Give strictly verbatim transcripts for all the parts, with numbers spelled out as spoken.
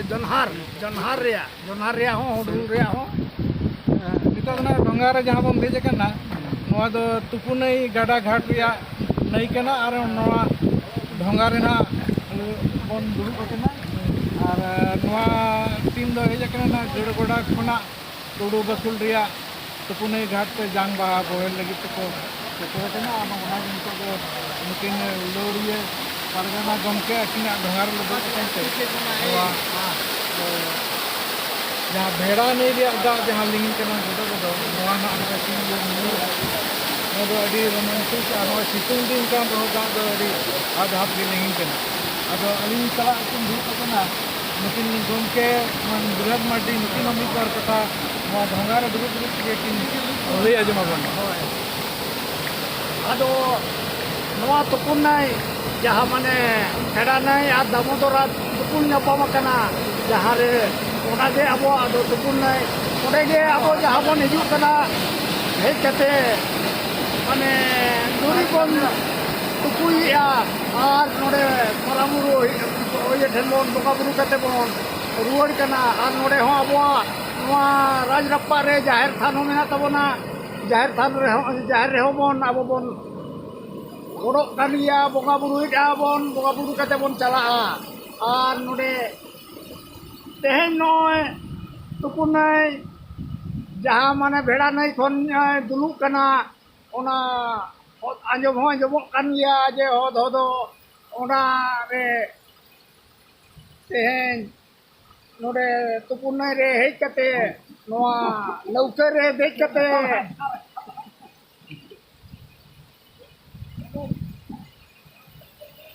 ᱡᱚᱱᱦᱟᱨ, ᱡᱚᱱᱦᱟᱨ ᱨᱮᱭᱟᱜ, ᱡᱚᱱᱦᱟᱨ ᱨᱮᱭᱟᱜ ᱦᱚᱸ, ᱦᱩᱰᱨᱩᱞ ᱨᱮᱭᱟᱜ ᱦᱚᱸ᱾ ᱱᱤᱛᱚᱜ ᱫᱚ ᱱᱟᱜ ᱰᱷᱚᱸᱜᱟ ᱨᱮ ᱡᱟᱦᱟᱸ ᱵᱚᱱ ᱫᱮᱡ ᱟᱠᱟᱱᱟ, ᱱᱚᱣᱟ ᱫᱚ ᱛᱩᱯᱩᱱᱟᱹᱭ ᱜᱟᱰᱟ ᱜᱷᱟᱴ ᱨᱮᱭᱟᱜ ᱱᱟᱹᱭ ᱠᱟᱱᱟ᱾ ᱟᱨ ᱱᱚᱣᱟ ᱰᱷᱚᱸᱜᱟ ᱨᱮ ᱱᱟᱜ ᱵᱚᱱ ᱫᱩᱲᱩᱵ ᱟᱠᱟᱱᱟ᱾ ᱟᱨ ᱱᱚᱣᱟ ᱴᱤᱢ ᱫᱚ ᱦᱮᱡ ᱟᱠᱟᱱᱟ ᱱᱟᱜ ᱜᱟᱹᱲᱜᱚᱰᱟ ᱠᱷᱚᱱᱟᱜ ᱴᱩᱰᱩ ᱵᱟᱹᱠᱷᱩᱞ ᱨᱮᱭᱟᱜ ᱛᱩᱯᱩᱱᱟᱹᱭ ᱜᱷᱟᱴ ᱛᱮ ᱡᱟᱝ ᱵᱟᱦᱟ ᱵᱚᱦᱮᱞ ᱞᱟᱹᱜᱤᱫ ᱛᱮᱠᱚ ᱥᱮᱴᱮᱨ ᱟᱠᱟᱱᱟ᱾ ᱟᱨ ᱚᱱᱟ ᱜᱮ ᱱᱤᱛᱚᱜ ᱫᱚ ᱱᱩᱠᱤᱱ ᱞᱟᱹᱣᱲᱤᱭᱟᱹ ᱯᱟᱨᱜᱟᱱᱟ ᱜᱚᱢᱠᱮ ᱟᱹᱠᱤᱱᱟᱜ ᱰᱷᱚᱸᱜᱟ ᱨᱮ ᱞᱮᱵᱮᱫ ᱟᱠᱟᱱ ᱛᱮ ᱱᱚᱣᱟ ᱡᱟᱦᱟᱸ ᱵᱷᱮᱲᱟ ᱱᱟᱹᱭ ᱨᱮᱭᱟᱜ ᱫᱟᱜ ᱡᱟᱦᱟᱸ ᱞᱤᱸᱜᱤᱱ ᱠᱟᱱᱟ ᱜᱚᱫᱚ ᱜᱚᱫᱚ, ᱱᱚᱣᱟ ᱨᱮᱱᱟᱜ ᱟᱨᱚ ᱥᱤᱱ ᱵᱚᱱ ᱧᱮᱞᱟ᱾ ᱱᱚᱣᱟ ᱫᱚ ᱟᱹᱰᱤ ᱨᱳᱢᱟᱱᱴᱤᱠ, ᱟᱨ ᱱᱚᱣᱟ ᱥᱤᱛᱩᱝ ᱫᱤᱱ ᱠᱟᱱ ᱨᱮᱦᱚᱸ ᱫᱟᱜ ᱫᱚ ᱟᱹᱰᱤ ᱦᱟᱫ ᱦᱟᱫ ᱜᱮ ᱞᱤᱸᱜᱤᱱ ᱠᱟᱱᱟ᱾ ᱟᱫᱚ ᱟᱹᱞᱤᱧ ᱥᱟᱞᱟᱜ ᱠᱤᱱ ᱫᱩᱲᱩᱵ ᱟᱠᱟᱱᱟ ᱱᱩᱠᱤᱱ ᱜᱚᱢᱠᱮ ᱢᱟᱱ ᱵᱤᱨᱟᱴ ᱢᱟᱨᱰᱤ, ᱱᱩᱠᱤᱱ ᱦᱚᱸ ᱢᱤᱫ ᱵᱟᱨ ᱠᱟᱛᱷᱟ ᱱᱚᱣᱟ ᱰᱷᱚᱸᱜᱟ ᱨᱮ ᱫᱩᱲᱩᱵ ᱫᱩᱲᱩᱵ ᱛᱮᱜᱮ ᱠᱤᱱ ᱞᱟᱹᱭ ᱟᱸᱡᱚᱢ ᱟᱵᱚᱱᱟ᱾ ᱦᱳᱭ᱾ ᱟᱫᱚ ᱱᱚᱣᱟ ᱛᱩᱯᱩᱱ ᱱᱟᱹᱭ, ᱡᱟᱦᱟᱸ ᱢᱟᱱᱮ ᱵᱷᱮᱲᱟ ᱱᱟᱹᱭ ᱟᱨ ᱫᱟᱢᱳᱫᱚᱨ ᱟᱨ ᱛᱩᱯᱩᱱ ᱧᱟᱯᱟᱢ ᱟᱠᱟᱱᱟ ᱡᱟᱦᱟᱸ ᱨᱮ, ᱚᱱᱟ ᱜᱮ ᱟᱵᱚᱣᱟᱜ ᱫᱚ ᱛᱩᱯᱩᱱ ᱱᱟᱹᱭ᱾ ᱚᱸᱰᱮ ᱜᱮ ᱟᱵᱚ ᱡᱟᱦᱟᱸ ᱵᱚᱱ ᱦᱤᱡᱩᱜ ᱠᱟᱱᱟ, ᱦᱮᱡ ᱠᱟᱛᱮ ᱢᱟᱱᱮ ᱫᱩᱨᱤ ᱵᱚᱱ ᱛᱩᱯᱩᱭᱮᱫᱼᱟ ᱟᱨ ᱱᱚᱰᱮ ᱢᱟᱨᱟᱝ ᱵᱩᱨᱩ ᱤᱭᱟᱹ ᱴᱷᱮᱱ ᱵᱚᱱ ᱵᱚᱸᱜᱟ ᱵᱩᱨᱩ ᱠᱟᱛᱮ ᱵᱚᱱ ᱨᱩᱣᱟᱹᱲ ᱠᱟᱱᱟ᱾ ᱟᱨ ᱱᱚᱰᱮ ᱦᱚᱸ ᱟᱵᱚᱣᱟᱜ ᱱᱚᱣᱟ ᱨᱟᱡᱽ ᱨᱟᱯᱯᱟ ᱨᱮ ᱡᱟᱦᱮᱨ ᱛᱷᱟᱱ ᱦᱚᱸ ᱢᱮᱱᱟᱜ ᱛᱟᱵᱚᱱᱟ᱾ ᱡᱟᱦᱮᱨ ᱛᱷᱟᱱ ᱨᱮᱦᱚᱸ, ᱡᱟᱦᱮᱨ ᱨᱮᱦᱚᱸ ᱵᱚᱱ, ᱟᱵᱚ ᱵᱚᱱ ᱜᱚᱰᱚᱜ ᱠᱟᱱ ᱜᱮᱭᱟ, ᱵᱚᱸᱜᱟ ᱵᱩᱨᱩᱭᱮᱫᱼᱟ ᱵᱚᱱ, ᱵᱚᱸᱜᱟ ᱵᱩᱨᱩ ᱠᱟᱛᱮ ᱵᱚᱱ ᱪᱟᱞᱟᱜᱼᱟ᱾ ᱟᱨ ᱱᱚᱰᱮ ᱛᱮᱦᱮᱧ ᱱᱚᱜᱼᱚᱭ ᱛᱩᱯᱩᱱ ᱱᱟᱹᱭ, ᱡᱟᱦᱟᱸ ᱢᱟᱱᱮ ᱵᱷᱮᱲᱟ ᱱᱟᱹᱭ ᱠᱷᱚᱱ, ᱮ, ᱫᱩᱞᱩᱜ ᱠᱟᱱᱟ, ᱚᱱᱟ ᱟᱸᱡᱚᱢ ᱦᱚᱸ ᱟᱸᱡᱚᱢᱚᱜ ᱠᱟᱱ ᱜᱮᱭᱟ ᱡᱮ ᱦᱚᱫ ᱦᱚᱫᱚ ᱚᱱᱟ ᱨᱮ ᱛᱮᱦᱮᱧ ᱱᱚᱰᱮ ᱛᱩᱯᱩᱱ ᱱᱟᱹᱭ ᱨᱮ ᱦᱮᱡ ᱠᱟᱛᱮ, ᱱᱚᱣᱟ ᱞᱟᱹᱣᱠᱟᱹ ᱨᱮ ᱫᱮᱡ ᱠᱟᱛᱮ,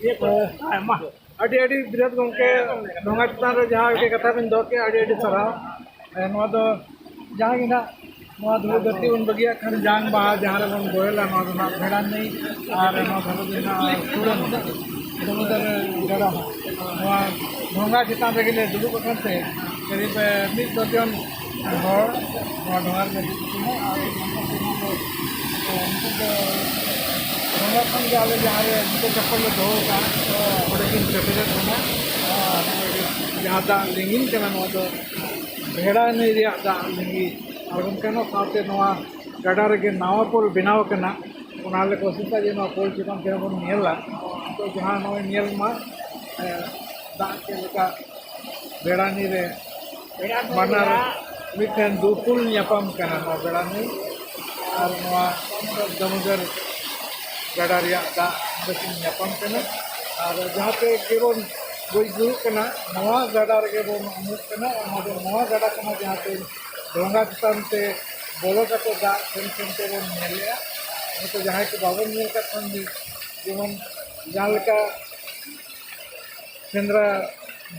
ᱤᱭᱟᱹ ᱠᱚ, ᱦᱮᱸ, ᱢᱟ᱾ ᱟᱹᱰᱤ ᱟᱹᱰᱤ ᱵᱤᱨᱟᱴ ᱜᱚᱢᱠᱮ, ᱰᱷᱚᱸᱜᱟ ᱪᱮᱛᱟᱱ ᱨᱮ ᱡᱟᱦᱟᱸ ᱜᱮ ᱠᱟᱛᱷᱟ ᱵᱮᱱ ᱫᱚᱦᱚ ᱠᱮᱜᱼᱟ, ᱟᱹᱰᱤ ᱟᱹᱰᱤ ᱥᱟᱨᱦᱟᱣ᱾ ᱮ, ᱱᱚᱣᱟ ᱫᱚ ᱡᱟᱦᱟᱸ ᱜᱮ ᱱᱟᱜ ᱱᱚᱣᱟ ᱫᱷᱩᱲᱤ ᱫᱷᱟᱹᱨᱛᱤ ᱵᱚᱱ ᱵᱟᱹᱜᱤᱭᱟᱜ ᱠᱷᱟᱱ ᱡᱟᱝ ᱵᱟᱦᱟ ᱡᱟᱦᱟᱸ ᱨᱮᱵᱚᱱ ᱵᱚᱦᱮᱞᱟ, ᱱᱚᱣᱟ ᱫᱚ ᱱᱟᱜ ᱵᱷᱮᱲᱟ ᱱᱟᱹᱭ ᱟᱨ ᱱᱚᱣᱟ ᱫᱷᱟᱨᱮ ᱫᱚ ᱱᱟᱜ ᱥᱩᱲᱟᱹ ᱱᱟᱹᱭ, ᱫᱟᱢᱳᱫᱚᱨ ᱜᱟᱰᱟ ᱦᱚᱸ᱾ ᱱᱚᱣᱟ ᱰᱷᱚᱸᱜᱟ ᱪᱮᱛᱟᱱ ᱨᱮᱜᱮ ᱞᱮ ᱫᱩᱲᱩᱵ ᱟᱠᱟᱱ ᱛᱮ ᱠᱟᱹᱨᱤᱵ, ᱮ, ᱢᱤᱫ ᱫᱚᱨᱡᱚᱱ ᱦᱚᱲ ᱱᱚᱣᱟ ᱰᱷᱚᱸᱜᱟ ᱨᱮᱞᱮ ᱫᱩᱲᱩᱵ ᱟᱠᱟᱱᱟ᱾ ᱟᱨ ᱱᱤᱛᱚᱜ ᱫᱚ ᱰᱷᱚᱸᱜᱟ ᱠᱷᱚᱱ ᱜᱮ ᱟᱞᱮ ᱡᱟᱦᱟᱸ ᱨᱮ ᱡᱩᱛᱟᱹ ᱪᱟᱯᱯᱚᱞ ᱞᱮ ᱫᱚᱦᱚ ᱟᱠᱟᱫᱼᱟ, ᱚᱸᱰᱮ ᱠᱤᱱ ᱥᱮᱴᱮᱨᱮᱫ ᱵᱚᱱᱟ᱾ ᱟᱨ ᱡᱟᱦᱟᱸ ᱫᱟᱜ ᱞᱤᱸᱜᱤᱱ ᱠᱟᱱᱟ, ᱱᱚᱣᱟ ᱫᱚ ᱵᱷᱮᱲᱟ ᱱᱟᱹᱭ ᱨᱮᱭᱟᱜ ᱫᱟᱜ ᱞᱤᱸᱜᱤ ᱟᱬᱜᱚᱱ ᱠᱟᱱᱟ᱾ ᱥᱟᱶᱛᱮ ᱱᱚᱣᱟ ᱜᱟᱰᱟ ᱨᱮᱜᱮ ᱱᱟᱣᱟ ᱯᱳᱞ ᱵᱮᱱᱟᱣ ᱟᱠᱟᱱᱟ᱾ ᱚᱱᱟ ᱞᱮ ᱠᱳᱥᱤᱥᱟ ᱡᱮ ᱱᱚᱣᱟ ᱯᱳᱞ ᱪᱮᱛᱟᱱ ᱛᱮᱦᱚᱸ ᱵᱚᱱ ᱧᱮᱞᱟ᱾ ᱛᱚ ᱡᱟᱦᱟᱸ ᱱᱚᱜᱼᱚᱭ ᱧᱮᱞ ᱢᱟ, ᱮ, ᱫᱟᱜ ᱪᱮᱫ ᱞᱮᱠᱟ ᱵᱷᱮᱲᱟ ᱱᱟᱹᱭ ᱨᱮ ᱵᱟᱱᱟᱨ ᱢᱤᱫᱴᱮᱱ ᱫᱩᱯᱩᱞ ᱧᱟᱯᱟᱢ ᱠᱟᱱᱟ, ᱱᱚᱣᱟ ᱵᱷᱮᱲᱟ ᱱᱟᱹᱭ ᱟᱨ ᱱᱚᱣᱟ ᱫᱟᱢᱳᱫᱚᱨ ᱜᱟᱰᱟ ᱨᱮᱭᱟᱜ ᱫᱟᱜ ᱚᱸᱰᱮ ᱠᱤᱱ ᱧᱟᱯᱟᱢ ᱠᱟᱱᱟ᱾ ᱟᱨ ᱡᱟᱦᱟᱸ ᱛᱮ ᱜᱮᱵᱚᱱ ᱵᱩᱡᱽ ᱫᱩᱲᱩᱵ ᱠᱟᱱᱟ, ᱱᱚᱣᱟ ᱜᱟᱰᱟ ᱨᱮᱜᱮ ᱵᱚᱱ ᱩᱢᱩᱜ ᱠᱟᱱᱟ᱾ ᱚᱱᱟ ᱫᱚ ᱱᱚᱣᱟ ᱜᱟᱰᱟ ᱠᱟᱱᱟ, ᱡᱟᱦᱟᱸ ᱛᱮ ᱰᱷᱚᱸᱜᱟ ᱪᱮᱛᱟᱱ ᱛᱮ ᱵᱚᱞᱚ ᱠᱟᱛᱮ ᱫᱟᱜ ᱥᱮᱱ ᱥᱮᱱ ᱛᱮᱵᱚᱱ ᱧᱮᱞᱮᱜᱼᱟ᱾ ᱱᱤᱛᱚᱜ ᱡᱟᱦᱟᱸᱭ ᱠᱚ ᱵᱟᱵᱚᱱ ᱧᱮᱞ ᱠᱟᱜ ᱠᱷᱟᱱ, ᱡᱮᱢᱚᱱ ᱡᱟᱦᱟᱸ ᱞᱮᱠᱟ ᱥᱮᱸᱫᱽᱨᱟ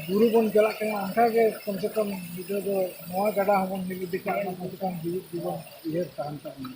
ᱵᱩᱨᱩ ᱵᱚᱱ ᱪᱟᱞᱟᱜ ᱠᱟᱱᱟ, ᱚᱱᱠᱟ ᱜᱮ ᱠᱚᱢ ᱥᱮ ᱠᱚᱢ ᱜᱤᱫᱽᱨᱟᱹ ᱫᱚ ᱱᱚᱣᱟ ᱜᱟᱰᱟ ᱦᱚᱸᱵᱚᱱ ᱧᱮᱞ ᱤᱫᱤ ᱠᱟᱜ ᱢᱟ, ᱠᱚᱢ ᱥᱮ ᱠᱚᱢ ᱡᱤᱣᱤᱫ ᱡᱤᱵᱚᱱ ᱩᱭᱦᱟᱹᱨ ᱛᱟᱦᱮᱱ ᱛᱟᱵᱚᱱᱟ᱾